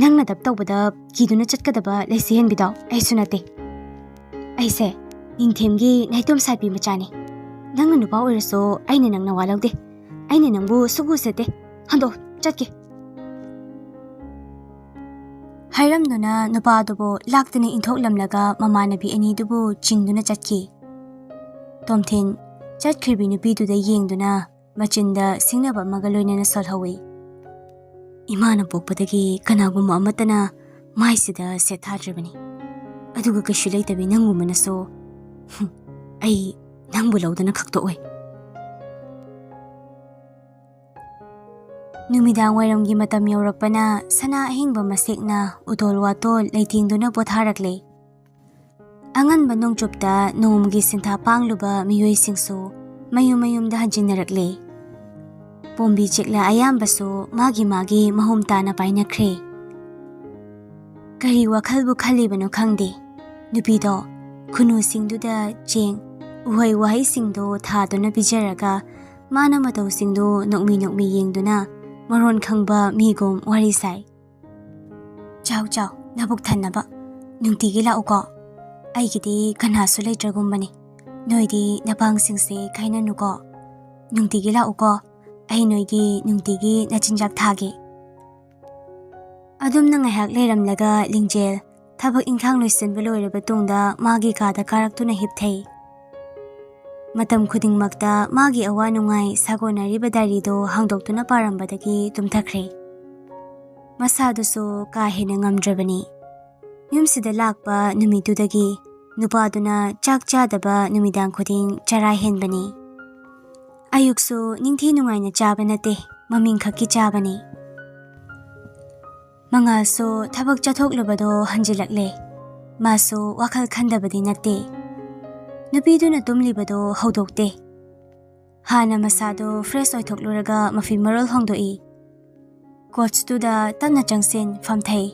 ꯅꯪꯅ ꯗꯞ ꯇꯧꯕꯗ ꯀꯤꯗꯨꯅ ꯆꯠꯀꯗꯕ ꯂꯩꯁꯤꯍꯦꯟꯕꯤꯗꯣ ꯑꯩꯁꯨ ꯅꯠꯇꯦ꯫ ꯑꯩꯁꯦ ꯅꯤꯡꯊꯦꯝꯒꯤ ꯅꯥꯏꯇꯣꯝ ꯁꯥꯠꯄꯤ ꯃꯆꯥꯅꯤ꯫ ꯅꯪꯅ ꯅꯨꯄꯥ ꯑꯣꯏꯔꯁꯨ ꯑꯩꯅ ꯅꯪ ꯅꯋꯥ ꯂꯧꯗꯦ꯫ ꯑꯩꯅ ꯅꯪꯕꯨ ꯁꯨꯛꯎ ꯎꯁꯤꯠꯇꯦ꯫ ꯍꯟꯗꯣꯛ, ꯆꯠꯀꯦ꯫" ꯍꯥꯏꯔꯝꯗꯨꯅ ꯅꯨꯄꯥꯗꯨꯕꯨ ꯂꯥꯛꯇꯅ ꯏꯟꯊꯣꯛꯂꯝꯂꯒ ꯃꯃꯥꯟꯅꯕꯤ ꯑꯅꯤꯗꯨꯕꯨ ꯆꯤꯡꯗꯨꯅ ꯆꯠꯈꯤ꯫ ꯇꯣꯝꯊꯤꯟ ꯆꯠꯈ꯭ꯔꯤꯕꯤ ꯅꯨꯄꯤꯗꯨꯗ ꯌꯦꯡꯗꯨꯅ ꯃꯆꯤꯟꯗ ꯁꯤꯡꯅꯕ ꯑꯃꯒ ꯂꯣꯏꯅꯅ ꯁꯣꯜꯍꯧꯏ꯫ "ꯏꯃꯥꯅ ꯄꯣꯛꯄꯗꯒꯤ ꯀꯅꯥꯒꯨꯝꯕ ꯑꯃꯠꯇꯅ ꯃꯥꯏꯁꯤꯗ ꯁꯦꯠ ꯊꯥꯗ꯭ꯔꯤꯕꯅꯤ꯫ ꯑꯗꯨꯒ ꯀꯩꯁꯨ ꯂꯩꯇꯕꯤ ꯅꯪꯒꯨꯝꯕꯅꯁꯨ, ꯍꯨꯝ, ꯑꯩ ꯅꯪꯕꯨ ꯂꯧꯗꯅ ꯈꯛꯇꯣꯛꯑꯣꯏ꯫" ꯅꯨꯃꯤꯗꯥꯡ ꯋꯥꯏꯔꯝꯒꯤ ꯃꯇꯝ ꯌꯧꯔꯛꯄꯅ ꯁꯅꯥ ꯑꯍꯤꯡꯕ ꯃꯁꯦꯛꯅ ꯎꯇꯣꯜ ꯋꯥꯇꯣꯜ ꯂꯩꯇꯦꯡꯗꯨꯅ ꯄꯣꯊꯥꯔꯛꯂꯦ꯫ ꯑꯉꯟꯕ ꯅꯣꯡꯆꯨꯞꯇ ꯅꯣꯡꯃꯒꯤ ꯁꯤꯟꯊꯥ ꯄꯥꯡꯂꯨꯕ ꯃꯤꯑꯣꯏꯁꯤꯡꯁꯨ ꯃꯌꯨꯝ ꯃꯌꯨꯝꯗ ꯍꯟꯖꯤꯟꯅꯔꯛꯂꯦ꯫ ꯄꯣꯝꯕꯤ ꯆꯦꯛꯂꯥ ꯑꯌꯥꯝꯕꯁꯨ ꯃꯥꯒꯤ ꯃꯥꯒꯤ ꯃꯍꯨꯝ ꯇꯥꯅ ꯄꯥꯏꯅꯈ꯭ꯔꯦ꯫ ꯀꯔꯤ ꯋꯥꯈꯜꯕꯨ ꯈꯜꯂꯤꯕꯅꯣ ꯈꯪꯗꯦ꯫ ꯅꯨꯄꯤꯗꯣ ꯈꯨꯅꯨꯁꯤꯡꯗꯨꯗ ꯆꯦꯡ, ꯎꯍꯩ ꯋꯥꯍꯩꯁꯤꯡꯗꯣ ꯊꯥꯗꯨꯅ ꯄꯤꯖꯔꯒ ꯃꯥꯅ ꯃꯇꯧꯁꯤꯡꯗꯨ ꯅꯣꯛꯃꯤ ꯅꯣꯛꯃꯤ ꯌꯦꯡꯗꯨꯅ ꯃꯔꯣꯟ ꯈꯪꯕ ꯃꯤꯒꯨꯝ ꯋꯥꯔꯤ ꯁꯥꯏ꯫ "ꯆꯥꯎ ꯆꯥꯎ, ꯅꯕꯨꯛ ꯊꯟꯅꯕ꯫ ꯅꯨꯡꯇꯤꯒꯤ ꯂꯥꯛꯎꯀꯣ꯫ ꯑꯩꯒꯤꯗꯤ ꯀꯅꯥꯁꯨ ꯂꯩꯇ꯭ꯔꯒꯨꯝꯕꯅꯤ꯫ ꯅꯣꯏꯗꯤ ꯅꯄꯥꯡꯁꯤꯡꯁꯦ ꯈꯥꯏꯅꯅꯨꯀꯣ꯫ ꯅꯨꯡꯇꯤꯒꯤ ꯂꯥꯛꯎꯀꯣ꯫ ꯑꯩ ꯅꯣꯏꯒꯤ ꯅꯨꯡꯇꯤꯒꯤ ꯅꯆꯤꯟꯖꯥꯛ ꯊꯥꯒꯦ꯫" ꯑꯗꯨꯝꯅ ꯉꯥꯏꯍꯥꯛ ꯂꯩꯔꯝꯂꯒ ꯂꯤꯡꯖꯦꯜ ꯊꯕꯛ ꯏꯪꯈꯥꯡ ꯂꯣꯏꯁꯤꯟꯕ ꯂꯣꯏꯔꯕ ꯇꯨꯡꯗ ꯃꯥꯒꯤ ꯀꯥꯗ ꯀꯥꯔꯛꯇꯨꯅ ꯍꯤꯞꯊꯩ꯫ ꯃꯇꯝ ꯈꯨꯗꯤꯡꯃꯛꯇ ꯃꯥꯒꯤ ꯑꯋꯥ ꯅꯨꯡꯉꯥꯏ ꯁꯥꯒꯣꯟꯅꯔꯤꯕ ꯗꯥꯏꯔꯤꯗꯨ ꯍꯥꯡꯗꯣꯛꯇꯨꯅ ꯄꯥꯔꯝꯕꯗꯒꯤ ꯇꯨꯝꯊꯈ꯭ꯔꯦ꯫ ꯃꯁꯥꯗꯨꯁꯨ ꯀꯥ ꯍꯦꯟꯅ ꯉꯝꯗ꯭ꯔꯕꯅꯤ꯫ ꯌꯨꯝꯁꯤꯗ ꯂꯥꯛꯄ ꯅꯨꯃꯤꯠꯇꯨꯗꯒꯤ ꯅꯨꯄꯥꯗꯨꯅ ꯆꯥꯛ ꯆꯥꯗꯕ ꯅꯨꯃꯤꯗꯥꯡ ꯈꯨꯗꯤꯡ ꯆꯔꯥ ꯍꯦꯟꯕꯅꯤ꯫ ꯑꯌꯨꯛꯁꯨ ꯅꯤꯡꯊꯤ ꯅꯨꯡꯉꯥꯏꯅ ꯆꯥꯕ ꯅꯠꯇꯦ, ꯃꯃꯤꯡ ꯈꯛꯀꯤ ꯆꯥꯕꯅꯤ꯫ ꯃꯉꯥꯜꯁꯨ ꯊꯕꯛ ꯆꯠꯊꯣꯛꯂꯨꯕꯗꯣ ꯍꯟꯖꯤꯜꯂꯛꯂꯦ꯫ ꯃꯥꯁꯨ ꯋꯥꯈꯜ ꯈꯟꯗꯕꯗꯤ ꯅꯠꯇꯦ꯫ ꯅꯨꯄꯤꯗꯨꯅ ꯇꯨꯝꯂꯤꯕꯗꯣ ꯍꯧꯗꯣꯛꯇꯦ꯫ ꯍꯥꯟꯅ ꯃꯁꯥꯗꯣ ꯐ꯭ꯔꯦꯁ ꯑꯣꯏꯊꯣꯛꯂꯨꯔꯒ ꯃꯐꯤ ꯃꯔꯣꯜ ꯍꯣꯡꯗꯣꯛꯏ꯫ ꯀꯣꯆꯇꯨꯗ ꯇꯞꯅ ꯆꯪꯁꯤꯟ ꯐꯝꯊꯩ꯫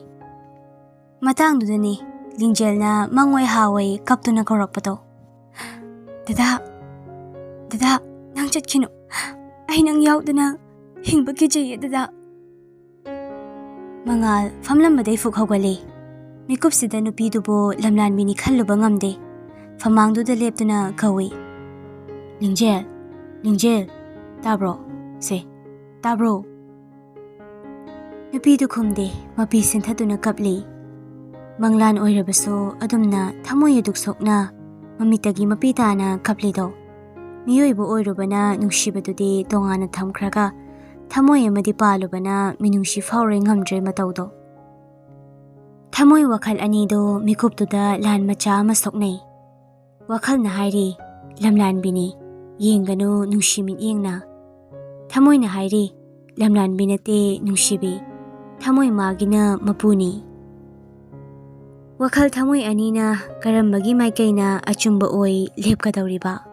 ꯃꯇꯥꯡꯗꯨꯗꯅꯤ ꯂꯤꯡꯖꯦꯜꯅ ꯃꯪꯑꯣꯏ ꯍꯥꯑꯣꯏ ꯀꯞꯇꯨꯅ ꯀꯧꯔꯛꯄꯗꯣ꯫ "ꯗꯗꯥ, ꯗꯗꯥ, ꯅꯪ ꯆꯠꯈꯤꯅꯨ꯫ ꯑꯩ ꯅꯪ ꯌꯥꯎꯗꯅ ꯍꯤꯡꯕ ꯀꯤꯖꯩꯌꯦ ꯗꯗꯥ꯫" ꯃꯉꯥꯜ ꯐꯝꯂꯝꯕꯗꯩ ꯐꯨꯛ ꯍꯧꯒꯠꯂꯦ꯫ ꯃꯤꯀꯨꯞꯁꯤꯗ ꯅꯨꯄꯤꯗꯨꯕꯨ ꯂꯝꯂꯥꯟꯕꯤꯅꯤ ꯈꯜꯂꯨꯕ ꯉꯝꯗꯦ꯫ ꯐꯃꯥꯡꯗꯨꯗ ꯂꯦꯞꯇꯨꯅ ꯀꯧꯏ, "ꯂꯤꯡꯖꯦꯜ, ꯂꯤꯡꯖꯦꯜ, ꯇꯥꯕ꯭ꯔꯣ? ꯁꯦ, ꯇꯥꯕ꯭ꯔꯣ?" ꯅꯨꯄꯤꯗꯨ ꯈꯨꯝꯗꯦ, ꯃꯄꯤ ꯁꯤꯟꯊꯗꯨꯅ ꯀꯞꯂꯤ꯫ ꯃꯪꯂꯥꯟ ꯑꯣꯏꯔꯕꯁꯨ ꯑꯗꯨꯝꯅ ꯊꯃꯣꯏ ꯑꯗꯨꯛ ꯁꯣꯛꯅ ꯃꯃꯤꯠꯇꯒꯤ ꯃꯄꯤ ꯇꯥꯅ ꯀꯞꯂꯤꯗꯣ? ꯃꯤꯑꯣꯏꯕ ꯑꯣꯏꯔꯨꯕꯅ ꯅꯨꯡꯁꯤꯕꯗꯨꯗꯤ ꯇꯣꯉꯥꯟꯅ ꯊꯝꯈ꯭ꯔꯒ, ꯊꯃꯣꯏ ꯑꯃꯗꯤ ꯄꯥꯜꯂꯨꯕꯅ ꯃꯤꯅꯨꯡꯁꯤ ꯐꯥꯎꯔꯣꯏ ꯉꯝꯗ꯭ꯔꯦ ꯃꯇꯧꯗꯣ꯫ ꯊꯃꯣꯏ ꯋꯥꯈꯜ ꯑꯅꯤꯗꯣ ꯃꯤꯀꯨꯞꯇꯨꯗ ꯂꯥꯟ ꯃꯆꯥ ꯑꯃ ꯁꯣꯛꯅꯩ꯫ ꯋꯥꯈꯜꯅ ꯍꯥꯏꯔꯤ, "ꯂꯝꯂꯥꯟꯕꯤꯅꯤ, ꯌꯦꯡꯒꯅꯨ ꯅꯨꯡꯁꯤ ꯃꯤꯠꯌꯦꯡꯅ"꯫ ꯊꯃꯣꯏꯅ ꯍꯥꯏꯔꯤ, "ꯂꯝꯂꯥꯟꯕꯤ ꯅꯠꯇꯦ ꯅꯨꯡꯁꯤꯕꯤ, ꯊꯃꯣꯏ ꯃꯥꯒꯤꯅ ꯃꯄꯨꯅꯤ"꯫ ꯋꯥꯈꯜ ꯊꯃꯣꯏ ꯑꯅꯤꯅ ꯀꯔꯝꯕꯒꯤ ꯃꯥꯏꯀꯩꯅ ꯑꯆꯨꯝꯕ ꯑꯣꯏ ꯂꯦꯞꯀꯗꯧꯔꯤꯕ?